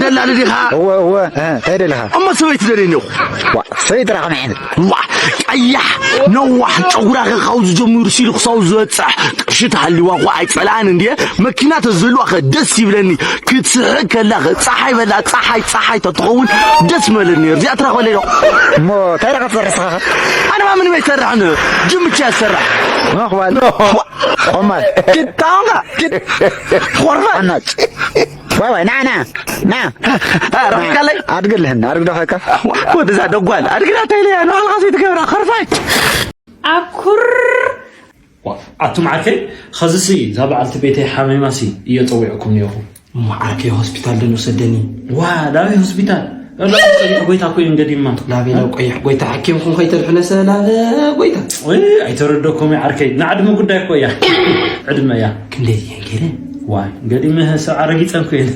ደላሊ ዲኻ? እወ፣ እወ፣ እ፣ እንታይ ደለኻ? እሞ ሰበይቲ ደልየኒ እኹ። ዋ፣ ሰበይቲ ጥራሕ ከመይ ዓይነት? ዋ፣ ቀያሕ፣ ነዋሕ፣ ጨጉራ ከ ካብኡ ዝጀምሩ ሲሉ ክሳብ ዝበጽሕ ቅርሺ ተሃልይዋ እኳ ኣይጸልኣን እንድየ። መኪና ተዝህልዋ ከ ደስ ይብለኒ። ክትስሕቅ ከላ ከ ጸሓይ በላ፣ ጸሓይ፣ ጸሓይ ተትኸውን ደስ ምበለኒ ነይሩ። እዚኣ ትረኽበለይ ዶ? እሞ እንታይ ደኣ ክትሰርሕ ንስኻ ኸ? ኣነ ማ ምንም ኣይሰርሕን። ጅም ብቻ እሰርሕ። ኖ፣ ዋ፣ ኖ። ዋ፣ ቆማል። ኪድ፣ ታወንካ፣ ኪድ። ኾርፋ። ኣናጭ። ዋይ፣ ዋይ፣ ና፣ ና፣ ና። አ፣ ረኺብካለይ? ኣድግልህን፣ ኣድግ ዶ ኸካ? ወደዛ ደጓል፣ ኣድግና እንታይ ኢለያ? ንባዕልኻ ዘይትገብራ፣ ኸርፋይ። ኣኩር። ዋ፣ ኣቱም ዓርከይ፣ ኸዚሲ እዛ በዓልቲ ቤተይ ሓሚማሲ እየ ጸዊዕኩም ነይኹ። እሞ ዓርከይ ሆስፒታል ዶ ንውሰደኒ? ዋ፣ ናበይ ሆስፒታል? ላብ ቀይሕ ጎይታ እኮ እዩ እንገዲማ። ላበይ ናብ ቀይሕ ጎይታ ሓኪምኩም ከይተድሕነሰ ላበ ጎይታ? ወይ፣ ኣይተረደኩም እዩ ዓርከይ። ንዕድመ ጉዳይ እኮ እያ። ዕድመ እያ። ክንደይ እየን ገይረን? ዋይ፣ ገዲመ ሰብ ኣረጊፀን እኮ እየን።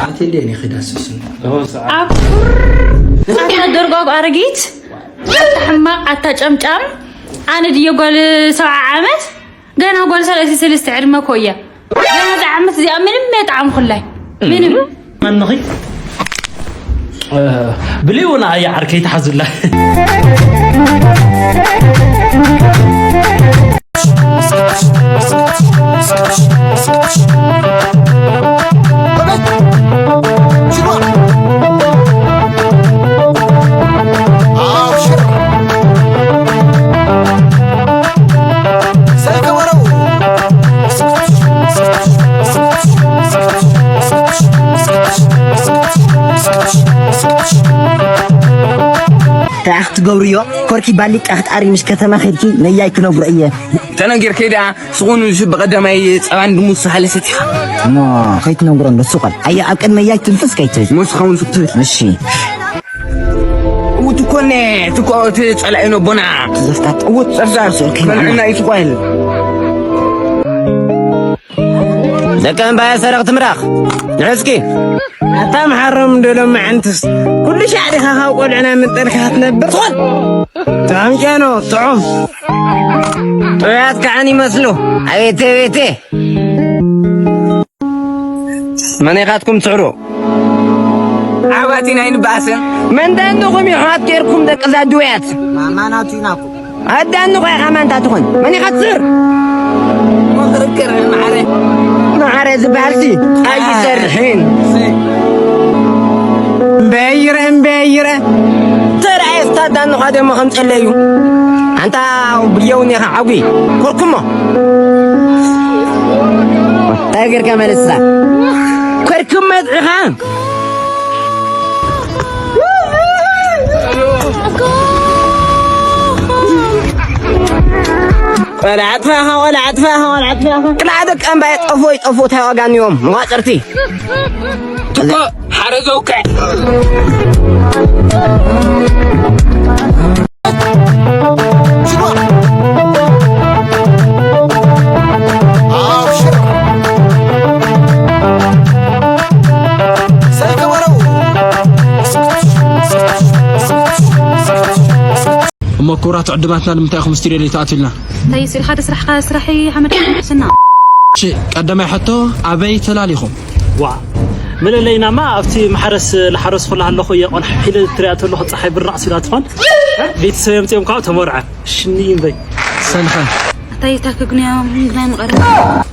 ኣንተ እንደ እኔ ክዳስስ። ኦ፣ ሰዓ-፣ ኣኩር። ኣታ ደርጓግ ኣረጊት፣ ኣታ ሕማቕ፣ ኣታ ጨምጫም። ኣነ ድየ ጓል ሰብዓ ዓመት? ገና ጓል ሰለስተ ሰለስተ ዕድመ እኮ እያ። ገና እዛ ዓመት እዚኣ ምንም የጣዕምኩላይ። ምንም። መነኺ? እ፣ ብልይ እውን ኣያ ዓርከይ ተሓዙላ። እንታይ ክትገብርዮ? ኮርኪ ባሊቃ ክትኣሪ ምስ ከተማ ኸድኪ ነያይ ክነግሮ እየ። ተነጊርኪ ደኣ ስኹን ብቐዳማይ ጸባን ድሙስ ዝሓለሰት ኢኻ። እሞ ከይትነግሮ እንዶ ስቆል። ኣየ ኣብ ቅድመ ያይ ትንፍስ ከይትብል። እሞ ስኻ እውን ስቕ ትብል። እሺ። እውት እኮ እነ፣ እቲ እኮ እቲ ጸላኢ ነቦና። ዘፍታት እውት ጸርዛ ርሱል ከይማዕና። ከንዕና እዩ ስቆል። ደቂ እምባየ ሰረቕቲ ምራኽ። ንሕዝኪ። ኣታ መሓሮም እንዶ ሎማዓንትስ ኩሉ ሻዕ ዲኻ ካብ ቆልዑና ምንጠልካ ክትነብር? ትኾን። ጥዑም ጨኖ፣ ጥዑም። ጥዑያት ከዓን ይመስሉ። ኣቤቴ፣ ቤቴ። መን ኢኻትኩም ትስዕሩ? ዓዋቲን ኣይንበኣስን። መን ዳንኹም ይሕዋት ጌርኩም ደቂ እዛ ድውያት? ማማ ናቱ ኢና እኮ። ኣዳንኹ ኢኻ ማንታ ትኾን? መን ኢኻ ትስዕር? እሞ ክርክር ማዕረ። ማዕረ ዝበሃልሲ ኣይሰርሕን። እምበይረ፣ እምበይረ። ተራእየ ስታዳንኻ ደሞ ከም ጸለዩ። ኣንታ ብየውን ኢኻ ዓጉ። ኮርኩሞ። እንታይ ጌርካ መለስካ? ኮርኩሞ ጥዕኻ። ቆልዓ ኣጥፋእኻ፣ ቆልዓ ኣጥፋእኻ፣ ቆልዓ ኣጥፋእኻ። ክልተ ደቂ እምባየ ጠፎ ይጠፎ፣ እንታይ ዋጋ እኒኦም? መዋፅርቲ። ትኮ፣ ሓደ ዘውቅዕ። እሞ ክቡራት ዕዱማትና ንምንታይ ኢኹም ስቱድዮ ዘይትኣትዩልና? እንታይ እዩ ስኢልካ ዶ ስራሕካ ስራሕ እዩ ሓመድ ሕስና። እሺ፣ ቀዳማይ ሕቶ ኣበይ ተላሊኹም? ዋ፣ መለለይናማ ኣብቲ ማሕረስ ልሓረስ ከሎ ኣለኹ እየ ቆንሕ ኢለ ትሪኣ ተለኹ ፀሓይ ብራቕ ሲላ ትኾን። ቤተሰብ የምፅኦም ካብኡ ተመርዐ። ሽኒ እምበይ። ሰንኸ። ኣታ የታክግንዮም ናይ መቐረ።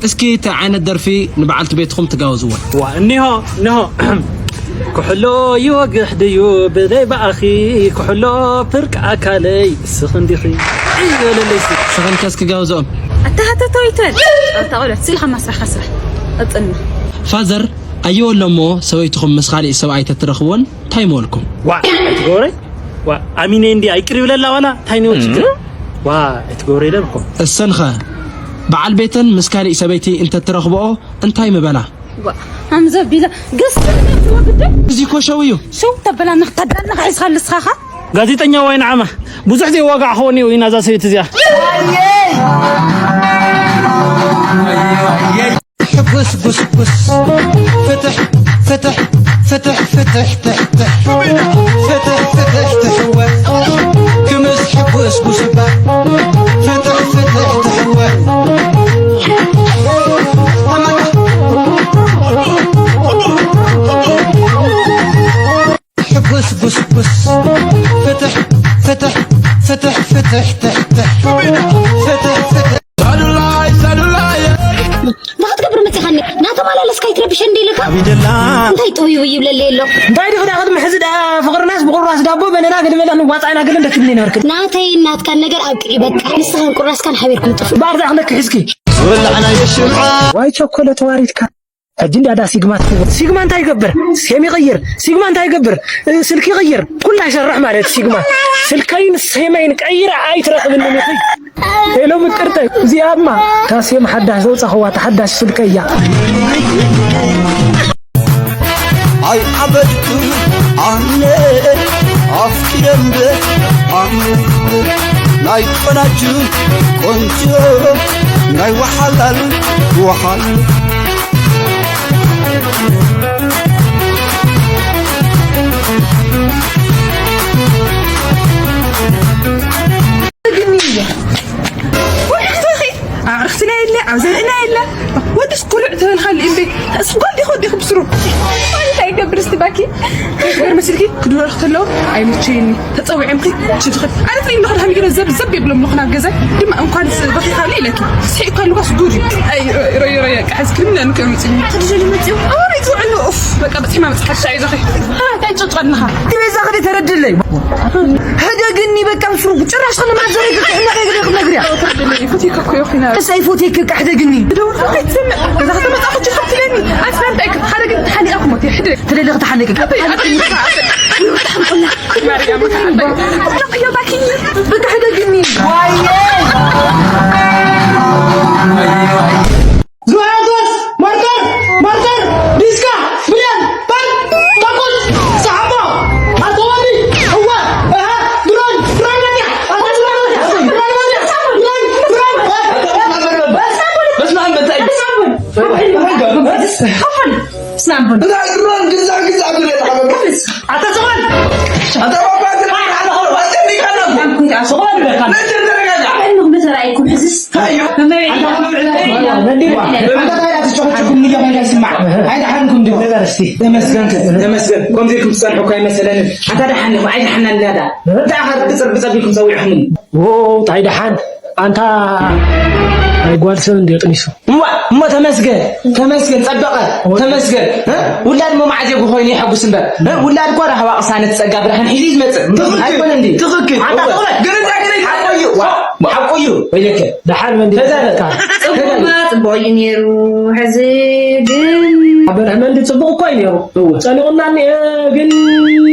እስኪ እንታይ ዓይነት ደርፊ ንበዓልቲ ቤትኹም ትጋወዝዎ? ዋ፣ እኒሆ፣ እኒሆ። ክሕሎ ይወግሕ ድዩ ብዘይ ብኣኺ? ክሕሎ ፍርቂ ኣካለይ እስኺ እንዲኺ። እይ በለለይ እስኪ። ስኽንከ እስኪ ጋወዝኦም። ኣታ ሃተቶ ይትበል። ኣታ ቆልዑ፣ ስኢልካ ማስራሕካ ስራሕ። ቀጽልና። ፋዘር፣ ኣየወ ኣሎ እሞ ሰበይትኹም ምስ ካሊእ ሰብኣይ ተትረኽብዎን እንታይ ምበልኩም? ዋ፣ ኣይትገብረይ። ዋ፣ ኣሚነ እንዲ ኣይቅር ይብለላ ዋላ እንታይ ነው ችግር? ዋ፣ ኣይትገብረይ ኢለን እኮ። እሰንኸ፣ በዓል ቤተን ምስ ካሊእ ሰበይቲ እንተትረኽብኦ እንታይ ምበላ? ዋ፣ ሃምዘ ቢላ ገስ ትወግደ። እዚ እኮ ሸው እዩ። ሸው ተበላና፣ ተዳና ሒዝካ ልስኻኻ። ጋዜጠኛ ወይ ንዓማ ብዙሕ ዘይዋጋዕኽዎ እኒኦ ኢና እዛ ሰበይቲ እዚኣ። ሕጉስ ጉስጉስ ፍትሕ ፍትሕ ፍትሕ ፍትሕ ትሕትሕ ፍትሕ ፍትሕ ትሕወ ክምስ ሕጉስ ጉስባ ፍትሕ ፍትሕ ትሕወ እንታይ ጥውይውይ ይብለለይ ኣሎ? እንታይ ድኺ ዳ ቅድሚ ሕዚ ዳ ፍቕርናስ ብቑራስ ዳቦ በነና ገለ መለ ክንዋፃእና ገለ እንደትብለይ ነበርክ። ናተይን ናትካን ነገር ኣብቅዒ በቃ። ንስኻን ቁራስካን ሓቢርኩም ጥፉ። ባርዛ ክነክ ሒዝኪ። ዝወላዕናዮ ሽምዓ። ዋይ ቸኮለ ተዋሪድካ። ሕጂ እንዳ ዳ ሲግማ ትኽወ-፣ ሲግማ እንታይ ይገብር? ሴም ይቕይር። ሲግማ እንታይ ይገብር? እ፣ ስልኪ ይቕይር። ኩላ ይሰርሕ ማለት ሲግማ። ስልከይን ሴመይን ቀይረ ኣይትረኽብንን ኢኺ። ሄሎ ምቅርተይ፣ እዚኣማ እታ ሴም ሓዳሽ ዘውጻኽዋ እታ ሓዳሽ ስልከይ እያ። ኣይዓበድኩ ኣነ ኣፍቂረ እምበር ኣነ ናይ ቆናጁ ቆንጆ ናይ ወሓላል ወሓል ኣዕርኽትና የለ፣ ኣብ ዘርእና የለ። ወድስ ኩልዕ ትበልኻሉ እምበይ። እሱ ጓል ዲኹ ወዲ ክብስሩ። እንታይ ይገብር እስቲ ባኪ? ገር መስልኪ ክድወርኽ ከለዉ ኣይምቸየኒ። ተጸዊዖም ኺድ ሽትኽድ። ኣነ ፍሬም ንኽድ ሃሚግረ ዘብ ዘብ የብሎም ንኹን ኣብ ገዛ። ድማ እንኳን በኺኻ ኢለኪ። ስሒቅ ከሉካስ ጉድ እዩ። ኣይ፣ ሮዮ፣ ሮዮ፣ ቃሕዝ ክልም ነን ክምጽ። ክድጀል መጽዩ። ኣረ ይዝውዕሉ። ኡፍ፣ በቃ በጽሕማ መጽሓሻ ይዘኺ። ሃ፣ እንታይ ጨጨንኻ? ትቤዛ ኸዲ ተረድለይ። ሕደግኒ በቃ ምስሩ ጭራሽ ከነ ማዘረግ ክሕና ከይግደ ክነግርያ። ተረድለይ፣ ፎቴክ እኮ ይኹና። እሳይ ፎቴክ ቃ ሕደግኒ። ደውል ፎቴክ ትሰምዕ። ገዛ ከተመጣ ክጂ ከትለኒ። ኣስላም እንታይ ክሓደግ ተሓኒቃ ክሞት ይሕደ። ተደለ ክትሓነቅ። ኣበይ፣ ኣበይ፣ ኣበይ። ማርያም፣ ኣበይ። ኣበይ፣ ኣበይ። በቃ ሕደግኒ። ዋየ። ዝዋያቶስ፣ ሞርተር፣ ሞርተር፣ ዲስካ፣ ብሌን፣ በል፣ ተኩስ፣ ሰሓቦ፣ ኣተወዲ፣ እወ፣ እሃ፣ ድሮን፣ ድሮን መጽያ፣ ድሮን መጽያ፣ ድሮን መጽያ፣ ድሮን፣ ድሮን፣ በስመ ኣብ፣ በስመ ኣብ። ስናምቡን። እንታይ ድሮን ግዛዕ ግዛዕ ትብል ኣለኻ? ኣታ ሰማን! ኣታ ባባ ትብል ኣለኻ? ኣታ ኒካላ! ኣታ ሰማን! ነጭር ተረጋጋ! ምተራእይኩም ሕዝስ? ኣዮ! ኣታ መመሪ! ኣታ መመሪ! ኣታ እንታይ ትጨቀጭቁ? ንገር እንዳይስማዕ። ኣይደሓንኩም ዶ? ንገር እስቲ። ተመስገን፣ ተመስገን። ከምዚ ኢልኩም ትጸንሑ እኮ ኣይመሰለንን። ኣታ ደሓን ኢኹም? ኣይደሓናን እንዳዳ። ደኣ ኸር ብጸብ-፣ ብጸቢልኩም ጸዊዕኹምኒ። ዎ፣ ታይ ደሓን። ኣንታ ናይ ጓል ሰብ እንድዮ ጥኒሱ። እሞ፣ እሞ ተመስገን፣ ተመስገን፣ ጸበቐ፣ ተመስገን። እ? ውላድ እሞ መዓዝ እዩ ኮይኑ የሐጉስ እምበር። እ? ውላድ እኮ ራህዋ ቅሳነት ጸጋ ብርሃን ሒዙ እዩ ዝመጽእ። ትኽክል። ኣይኮነ እንዲ? ትኽክል። ኣንታ እወ። ተቐበል። ግን እንታይ ግን ሓቁ እዩ። ዋ፣ ሓቁ እዩ። ወይለከ። ደሓን መንዲ ተዛረብ። ተዛረብ። ጽቡቕማ ጽቡቕ እዩ ነይሩ። ሕዚ ግን ኣብ በርሀ መንዲ ጽቡቕ እኮ እዩ ነይሩ። እወ። ጸኒቑና እኒአ ግን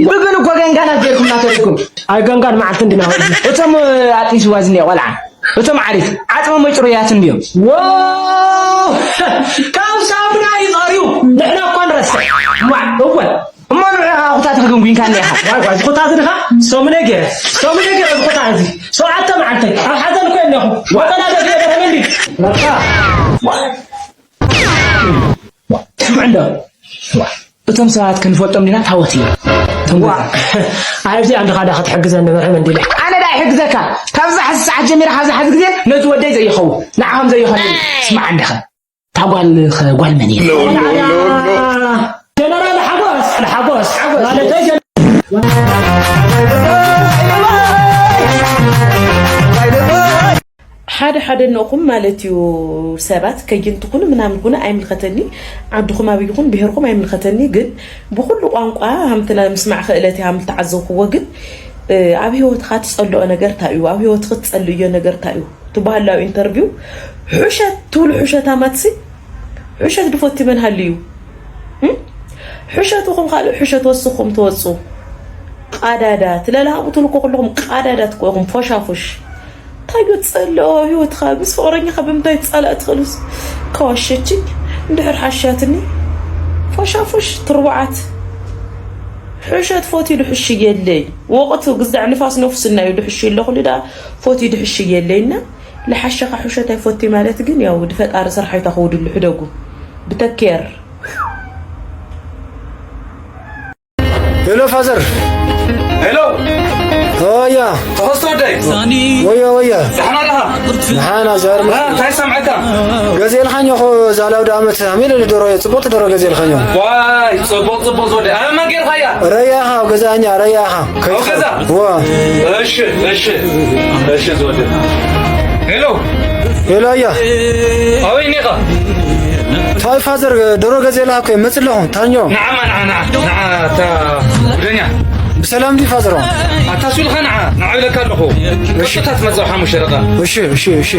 ብግን እኮ ገንጋናት ጌርኩም እናተረኩም። ኣይገንጋን መዓልቲ እንዲና። እቶም ኣጢስዋ ዝኒአ ቆልዓ። እቶም ዓሪፍ ዓጽሞም ወይ ጽሩያት እንድዮም። ዎ! ካብ ሳሙና ይቐርዩ። ንሕና እኳ ንረስዕ። እዋ፣ እወ። እሞ ንዑ ኣኹታት ተገንጉንካ እኒኻ። ዋይ፣ ዋይ፣ ዝኹታት ድኻ? ሶምነ ገይረ። ሶምነ ገይረ ዝኹታት እዚ። ሸውዓተ መዓልተይ። ኣብ ሓዘን እኮ ኣለኹ። ወጠና ገይረ ተመንዲ። በቃ። ስምዕ እንዶ። እቶም ሰባት ክንፈልጦም ዲና ታወት እዮም። እቶም ዋ። ገዛ። ኣብዚ ኣንድኻ ዳ ክትሕግዘኒ በርሀ መንዲለ። ኣነ ዳ ይሕግዘካ። ካብዛ ሕዚ ሰዓት ጀሚረ ካብዛ ሕዚ ግዜ ነዚ ወደይ ዘይኸውን። ንዓኹም ዘይኾነኒ። ስማዕ እንድኻ። እታ ጓል ኸ ጓል መን እያ? ጀነራል ሓጎስ፣ ሓጎስ። ማለተይ ጀነ- ሓደ ሓደ ነኹም ማለት እዩ ሰባት ከይንቲ ኩኑ ምናምን ኩኑ ኣይምልከተኒ፣ ዓድኹም ኣበይ ይኹን ብሄርኩም ኣይምልከተኒ። ግን ብኹሉ ቋንቋ ሃምትና ምስማዕ ክእለት ሃም ዝተዓዘብክዎ ግን እ፣ ኣብ ህይወትካ ትጸልኦ ነገር እንታይ እዩ? ኣብ ህይወትክ ትጸልእዮ ነገር እንታይ እዩ? ትበሃሉ ኣብ ኢንተርቪው ሕሸት ትብሉ ሕሸታማትሲ ሕሸት ድፈቲ መን ሃልዩ? እም? ሕሸትኹም ካልእ ሕሸት ወስኹም ትወጹ። ቃዳዳት፣ ለለ ሃቡ ትብሉ እኮ ኩልኹም ቃዳዳት እኮ ኢኹም፣ ፎሻፉሽ። እንታይ እዩ ትጸልኦ ህይወትኻ? ምስ ፍቕረኛኻ ብምንታይ ትጻላእ ትኽእልስ? ከዋሸችኝ፣ እንድሕር ሓሻትኒ። ፎሻፉሽ፣ ትርቡዓት። ሕሸት ፎቲ ድሕሽ የለይ። ወቕቱ ግዛዕ ንፋስ ነፍስና እዩ ድሕሽ የለ፣ ኩሉ ደኣ ፎቲ ድሕሽ የለይና። ለሓሸኻ ሕሸት ኣይፎቲ ማለት ግን ያው ድፈጣሪ ስራሕ ኣይታኸውድሉ ሕደጉ። ብተኬር። ሄሎ ፋዘር። ሄሎ። ኦያ። ተኸስተ ወደይ። ወዮ፣ ወዮ። ደሓና ዲኻ? ደሓና፣ ዛር እ፣ እንታይ ሰምዐካ? ገዜልካኝ እኮ እዛ ላውድ ኣመት ኣሜለ ንደሮ እየ፣ ጽቡቕ ትደሮ ገዜልካኝ። ዋይ፣ ጽቡቕ፣ ጽቡቕ ዝወደ። ኣበይ መን ጌርካያ? ረያኻ፣ ኣብ ገዛኛ፣ ረያኻ። ኣብ ገዛ? ዋ። እሺ፣ እሺ። እሺ፣ ዝወደ። ሄሎ። ሄሎ፣ ኣያ። ኣበይ እኒኻ? ፋይ ፋዘር፣ ደሮ ገዜላ እኮ መጽእ ኣለኹ። ታኞ። ንዓማ፣ ንዓ፣ ንዓ፣ ንዓ፣ እታ ጉደኛ። ብሰላም ድዩ ፋዘር? ኣታ ሱልኻ ንዓ፣ ንዓ ኢለካ ኣለኹ። እሺ። ቀጥታ ትመጽእ ሓሙሽተ ደቂቃ። እሺ፣ እሺ፣ እሺ።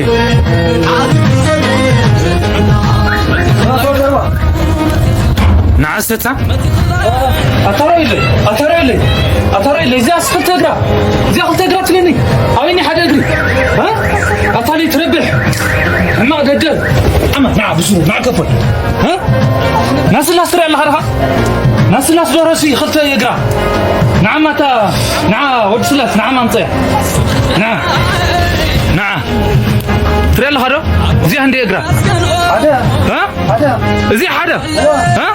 ንዓ ስተታ። ኣታ ራይለ፣ ኣታ ራይለ፣ ኣታ ራይለ፣ እዚኣ ክልተ እግራ፣ እዚኣ ክልተ እግራ ትለኒ። ኣበኒ ሓደ እግሪ። እ? ኣታ ለይ ትረብሕ። ሕማቕ ደደብ። ዓማ፣ ንዓ፣ ብስሩ፣ ንዓ ከፈል። እ? ናስላስ ትሪኣ ኣለኻ ዲኻ? ናስላስ ዶ ረሲ ክልተ እግራ? ንዓ ማታ፣ ንዓ ወዲ ስላስ፣ ንዓ ማምፀያ። ንዓ። ንዓ። ትሪኣ ኣለኻ ዶ? እዚኣ እንደ እግራ። ሓደ። እ? ሓደ። እዚ ሓደ። እ?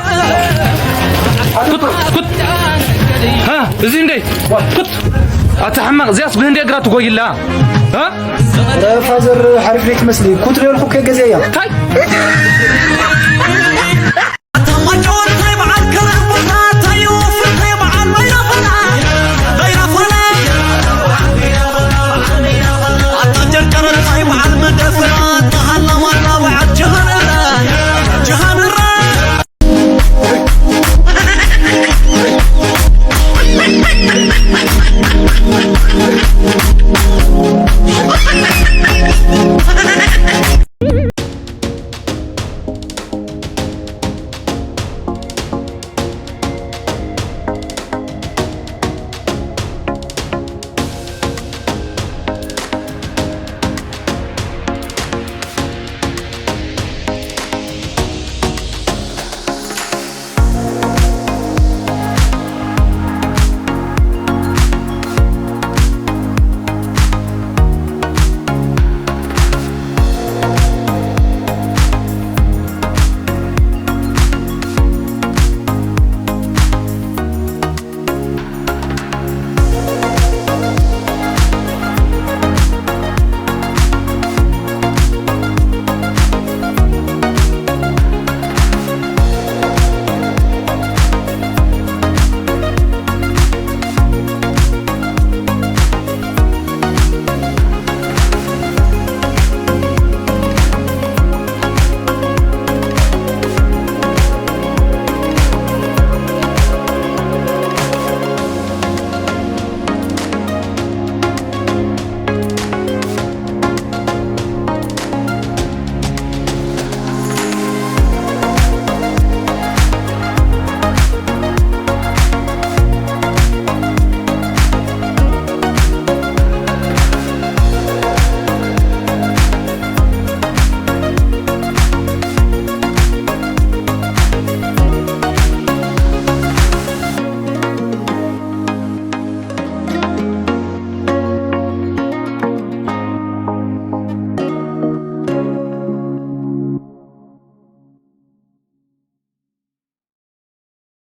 ኩት፣ ኩት። እ? እዚ እንደ ኩት። ኣታ ሕማቕ፣ እዚኣስ ብህንዲ እግራ ትጎይላ። እ? ኧረ ፋዘር ሓሪፍ ዶ ትመስሊ? ኩት ዶ ያልኩ ከገዘያ። ታይ?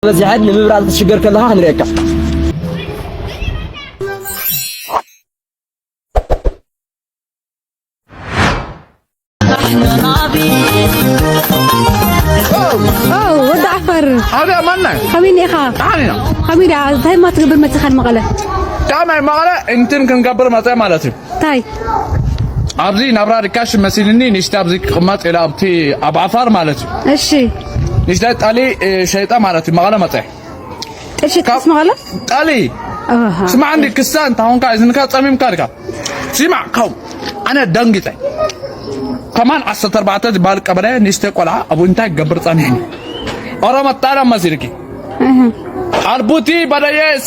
በዚሐን ንምብራር ክትሽገር ከለኻ ክንርእየካ። ኦ፣ ወዲ ዓፋር። ሃብያ ማናይ? ከመይ እኒኢኻ? ደሓን ኢና። ከመይ ደኣ? እንታይ እማ ትገብር መጺኻ ንመቐለ? ካብ ናይ መቐለ እንትን ክንገብር መጸ ማለት እዩ። እንታይ? ኣብዚ ናብራ ርካሽ መሲልኒ ንሽቲ ኣብዚ ክቕመጥ ኢለ ኣብቲ ኣብ ዓፋር ማለት እዩ። እሺ። ንሽቲ ጠሊ፣ እ፣ ሸይጠ ማለት እዩ። መቐለ መጸ። ጥልሺ ካብ ጥቅስ መቐለ? ጠሊ። ኣሃ። ስማዕ እንዲ ክስታን እንተ ኾንካ እዝንካ ጸሚምካ ድካ። ስማዕ ካው ኣነ ደንጊጸ። ከማን ዓሰርተ ኣርባዕተ ዝበሃል ቀበሌ ንእሽተይ ቆልዓ ኣብኡ እንታይ ክገብር ጸኒሕኒ? ኦሮሞ ጣልያን መሲልኪ። እህ። ኣልቡቲ ባዳየስ።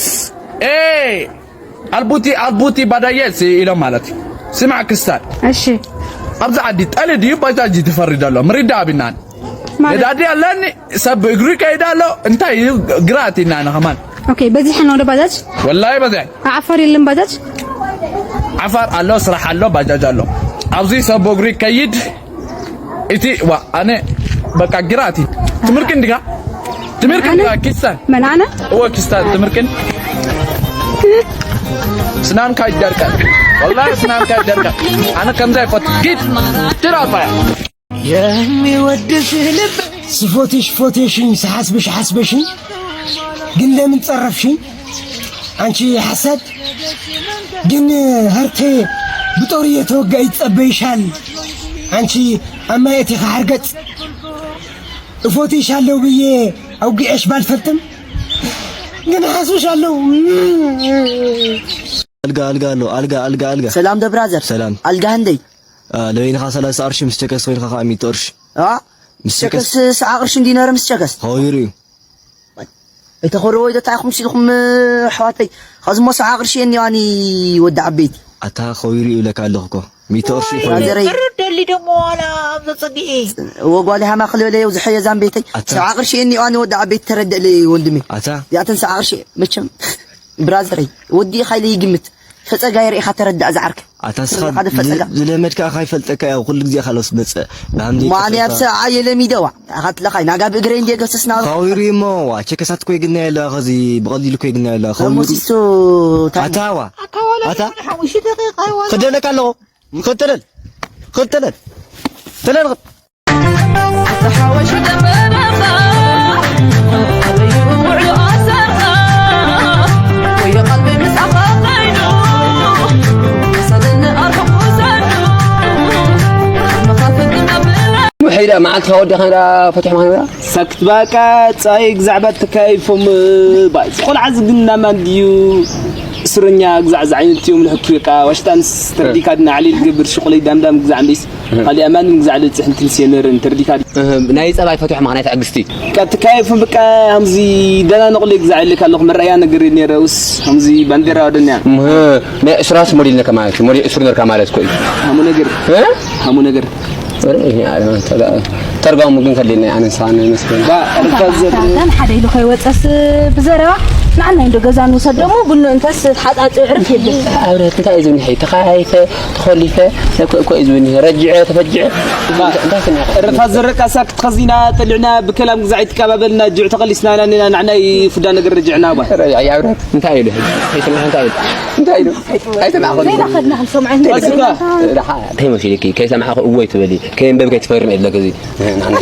ኤ፣ ኣልቡቲ፣ ኣልቡቲ ባዳየስ ኢሎም ማለት እዩ። ስማዕ ክስታን። እሺ። ኣብዚ ዓዲ ጠሊ ድዩ ባጃጅ ትፈሪ ዘሎ? ምሪዳ ኣቢናን። ማለት? ነዳዲ ኣለኒ፣ ሰብ እግሩ ይከይድ ኣሎ። እንታይ እዩ ግራት ኢና ንኸማን? ኦኬ፣ በዚሕ ነው ወደ ባጃጅ? ወላሂ በዚሕ። ዓፋር የለን ባጃጅ? ዓፋር ኣሎ፣ ስራሕ ኣሎ፣ ባጃጅ ኣሎ። ኣብዚ ሰብ እግሩ ይከይድ። እቲ ዋ፣ ኣነ በቃ ግራት እዩ። ትምህርክን ድጋ? ትምህርክን ኣነ? ድጋ? ኪስታን? መን ኣነ? እወ፣ ኪስታን ትምህርክን? ስናንካ ይደርቃል። ወላሂ ስናንካ ይደርቃል። ኣነ ከምዛ ይፈት። ኪድ። ትራፋያ። የሚወድሽ ልብ ስፎትሽ ፎቴሽኝ፣ ስሓስብሽ ሓስበሽኝ፣ ግን ለምን ጸረፍሽኝ? አንቺ ሐሳድ፣ ግን ሀርቴ ብጦር እየተወጋ ይጸበይሻል። አንቺ አማየት የኸሐርገጽ እፎትሽ ኣለዉ ብዬ ኣውጊዐሽ ባልፈልጥም፣ ግን ሓስብሽ ኣለዉ። ኣልጋ ኣልጋ ኣሎ ኣልጋ ኣልጋ ኣልጋ። ሰላም ዶ ብራዘር? ሰላም። ኣልጋ ህንደይ? አ፣ ለበይንኻ ሰላሳ ቅርሺ፣ ምስ ቸከስ ኮይንካ ከዓ ሚእቲ ቅርሺ። አ? ምስ ቸከስ? ቸከስ ሰዓ ቅርሺ እንዲነረ ምስ ቸከስ? ኸቢሩ እዩ። ኣይተኸርዎ ኢዶ እንታይ ኢኹም ሲልኹም ኣሕዋተይ? ኸዚ እሞ ሰዓ ቅርሺ የኒ ዋኒ ወዲ ዓበይቲ። ኣታ ኸቢሩ እዩ ብለካ ኣለኹ እኮ። ሚእቲ ቅርሺ እዩ ኸቢሩ። ብራዘረይ። ጥርደሊ ደሞ ዋላ ኣብ ዘጸግዒ። ወጓሊ ሃማ ክልበለዮ ዝሐየ ዛምቤተይ። ኣታ። ሰዓ ቅርሺ የኒ ዋኒ ወዲ ዓበይቲ ተረድእለይ ወንድሜ። ኣታ። እዚኣተን ሰዓ ቅርሺ መቸም ብራዘረይ ወዲ ኢኻ ኢለ ይግምት። ፈጸጋ የርእኻ ተረዳእ ዝዓርከ። ኣታ እስኻ ሓደ ፈጸጋ። ዝ-፣ ዝለመድካ ኢኻ ይፈልጠካ ያው ኩሉ ግዜ ኢኻ ለስ መጸ። ብሃምዲ ማን ይፈልጠካ። ያብ ሰዓ የለሚደዋ። ኣኻትለኻይ ናጋ ብእግረይ እንዲየ ገሰስና። ኸቢሩ እዩ እሞ ዋ ቸከሳት እኮ የግናየ ኣለዋ ኸዚ ብቐሊሉ እኮ የግናየ ኣለዋ ኸቢሩ። ተሞሲሶ ታይም። ኣታ ዋ። ኣታ ዋላ ኣታ። ሓሙሽተ ደቂቃ ዋላ። ክደለካ ኣለኹ። ኸተለል። ኸተለል። ተለል። ውሒዳ መዓልቲ ከወዲኻ ንዳ ፈትሕ ማንበራ። ሳክት ባቃ ጻይ ግዛዕባ ተካይፎም ባይ። ቆልዓ ዝግና ማን ድዩ? እስረኛ ግዛዕ ዝዓይነት እዮም ልሕኩ በቃ። ዋሽጣንስ ተርዲካ ድና ዓሊ ልገብር ሽቁለይ ዳምዳም ግዛዕ እንዴስ። ካሊኣ ማንም ግዛዕ ልጽሕ እንትን ሴነር እንተርዲካ። እህ፣ ናይ ጸባይ ፈትሕ ማዕናይ ትዕግስቲ። በቃ ተካይፎም በቃ። ከምዚ ደና ንቁለይ ግዛዕ ልካ ኣለኹ። መረኣያ ነገር ነረውስ ከምዚ ባንዴራ ወደኛ። እህ፣ ናይ እስራስ ሞዴል ነካ ማለት፣ ሞዴል እስሩ ነርካ ማለት ኮይ። ሃሙ ነገር። እ? ሃሙ ነገር። ወረ፣ ይሄ ዓለም ተጋ-፣ ተርጓሙ ግን ከሊልና ኣነ ንስኻ ንመስገን። ባ፣ ርካዘ። ከም ሓደ ኢሉ ከይወፀስ ብዘረባ ንዓና እንዶ ገዛ ንውሰድ ደሞ ቡኑ እንተስ ሓፃፂ ዕርፍ የብል። ኣብረት እንታይ እዩ ዝብኒ? ተኻይፈ፣ ተኾሊፈ፣ እኮ፣ እኮ እዩ ዝብኒ። ረጅዐ፣ ተፈጅዐ። ባ፣ እንታይ ስምዒ? ርፋ ዘረቃ ሳክት ኸዚና ጠሊዕና ብከላም ግዛዕ ይትቀባበልና ጅዕ ተቐሊስና ኢና ኔና ንዓና ይፍዳ ነገር ረጅዕና ባ። ረ-፣ ኣይ ኣብረት እንታይ ኢሉ? ኣይሰማዕን እንታይ ኢሉ? እንታይ ኢሉ? ኣይሰማዕን። ሌላ ኸድና ክንሰምዖ እንተ በስካ። ደሓ፣ እንታይ መሲልኪ? ከይሰማዕኹ እወ ኣይትበሊ። ከየንበብኪ ኣይትፈርሚ ኣለኪ እዚ። ንዓና።